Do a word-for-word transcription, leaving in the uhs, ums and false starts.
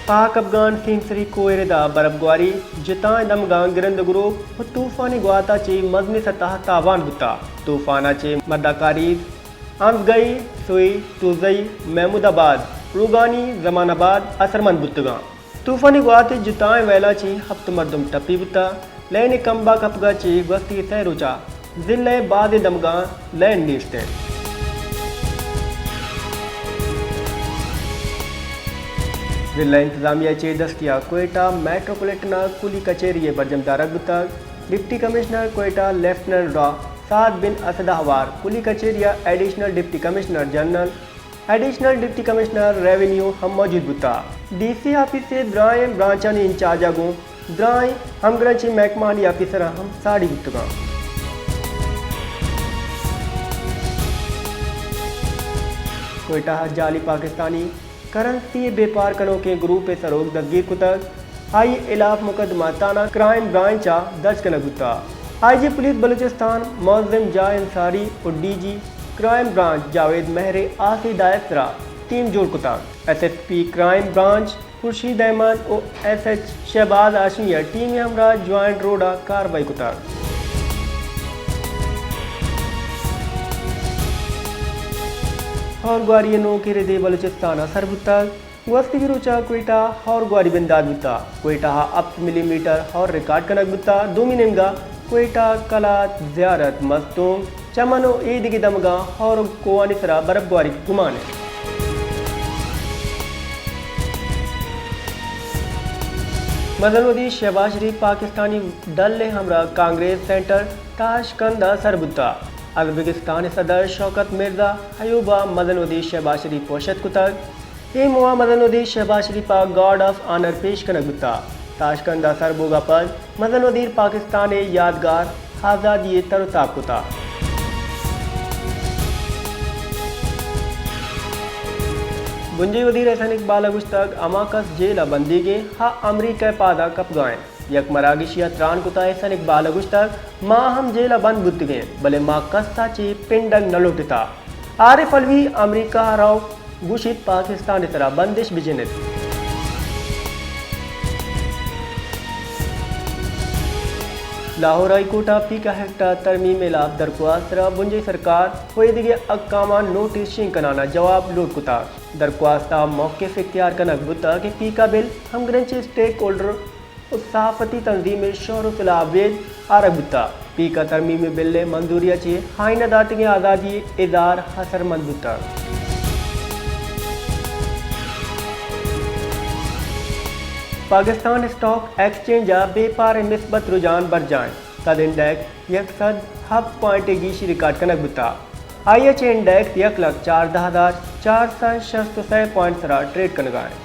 پاک افغان سیمسری کوہ ردا برف گواری، جتائیں دمگاں گرند و گروک و طوفانی گوات آ چے مزنی سطح تاوان بوتا۔ طوفان آ چے مداکاریز، امزگئی، سوئی، توزئی، محمود آباد، روگانی، زمان آباد اثرمند بوتگاں۔ طوفانی گوات جتائیں ویلاں چے ہفت مردم ٹپی بوتا۔ لین کمبا کپگا چے گوستی سہ روچا ضلع بھازیں دمگاں لین نیست انت۔ ضلع انتظامیہ چے دستیا کوئٹہ میٹروپولیٹن آ کلی کچہری ء برجم دارگ بوتگ۔ ڈپٹی کمشنر کوئٹہ لیفٹننٹ ڈا سعد بن اسد آ ہوار کلی کچہری آ additional deputy commissioner general, additional deputy commissioner revenue ہم موجود بوتا۔ ڈی سی آفس ء درائیں برانچانی انچارج آ گوں درائیں ہمگرنچی محکمہ آنی آفیسر آن ہم ساڑی بوتگاں۔ کوئٹہ آ جعلی پاکستانی کرنسی ء بیپار کنوکیں گروپ ء سروک دزگیر کتگ۔ آئی ء خلاف مقدمہ تھانہ کرائم برانچ آ درج کنگ بوتگ۔ I G police Balochistan Moazzam Jah Ansari و D G crime branch Javed Mehr ء آس ہدایت سرا ٹیم جوڑ کتگ۔ S S P crime branch Khurshid Ahmed و ایس ایچ شہباز ہاشمی ء ٹیم ء ہمراہ جوائنٹ روڈ آ کارروائی کتگ۔ ہور گواری ء نوکیں ردے بلوچستان آ سر بوتگ۔ گوستگی روچ آ کوئٹہ ہور گواری بندات بوتا۔ کوئٹہ آ ہفت ملی میٹر ہور ریکارڈ کنگ بوتا۔ دومی نیمگا کوئٹہ، قلات، زیارت، مستونگ، چمن و ایدگہ دمگاں ہور و کوہانی سرا برف گواری گمان ء۔ مزن وزیر شہباز شریف پاکستانی ڈل ء ہمراہ کانگریس سینٹر تاشقند آ سر بوتا۔ ازبکستان ء صدر شوکت مرزا ایوب آ مزن وزیر شہباز شریف پوشت کتگ۔ اے موہ آ مزن وزیر شہباز شریف آ گارڈ آف آنر پیش کنگ بوتا۔ تاشقند آ سر بوگ آ پد مزن وزیر پاکستان ء یادگار آزادی ء تر و تاب کتا۔ بنجائی وزیر احسن اقبال ء گوشتگ، ہما کس جیل آ بندیگ ء، آ امریکہ ء پاد آ کپگا انت۔ یک مراگشی آ تران کتا۔ احسن اقبال ء گوشتگ، ما ہم جیل آ بند بوتگین، بلے ما کس آ چے پنڈنگ نہ لوٹتا۔ عارف علوی امریکہ آ رؤ گوشیت پاکستان ء سرا بندش بجنت۔ لاہور ہائی کورٹ آ پیکا ایکٹ آ ترمیم ء خلاف درخواست سرا بنجائی سرکار و ایدگہ حکام آن نوٹس شنگ کنانا جواب لوٹ کتا۔ درخواست آ موقف اختیار کنگ بوتا کہ پیکا بل ہمگرنچ اسٹیک ہولڈر و صحافتی تنظیم ء شور و سلاہ آ بید آرگ بوتا۔ پیکا ترمیمی بل ء منظوری ء چہ آئین ء داتگیں آزادی ء اظہار اثرمند بوتگ۔ پاکستان اسٹاک ایکسچینج آ بیپار ء مثبت رجحان برجا انت۔ کد انڈیکس یک سد ہفت پوائنٹ ء گیشی ریکارڈ کنگ بوتا۔ آئی ایچ انڈیکس یک لکھ چاردہ ہزار چار سد شست و سئے پوائنٹ سرا ٹریڈ کنگا ء۔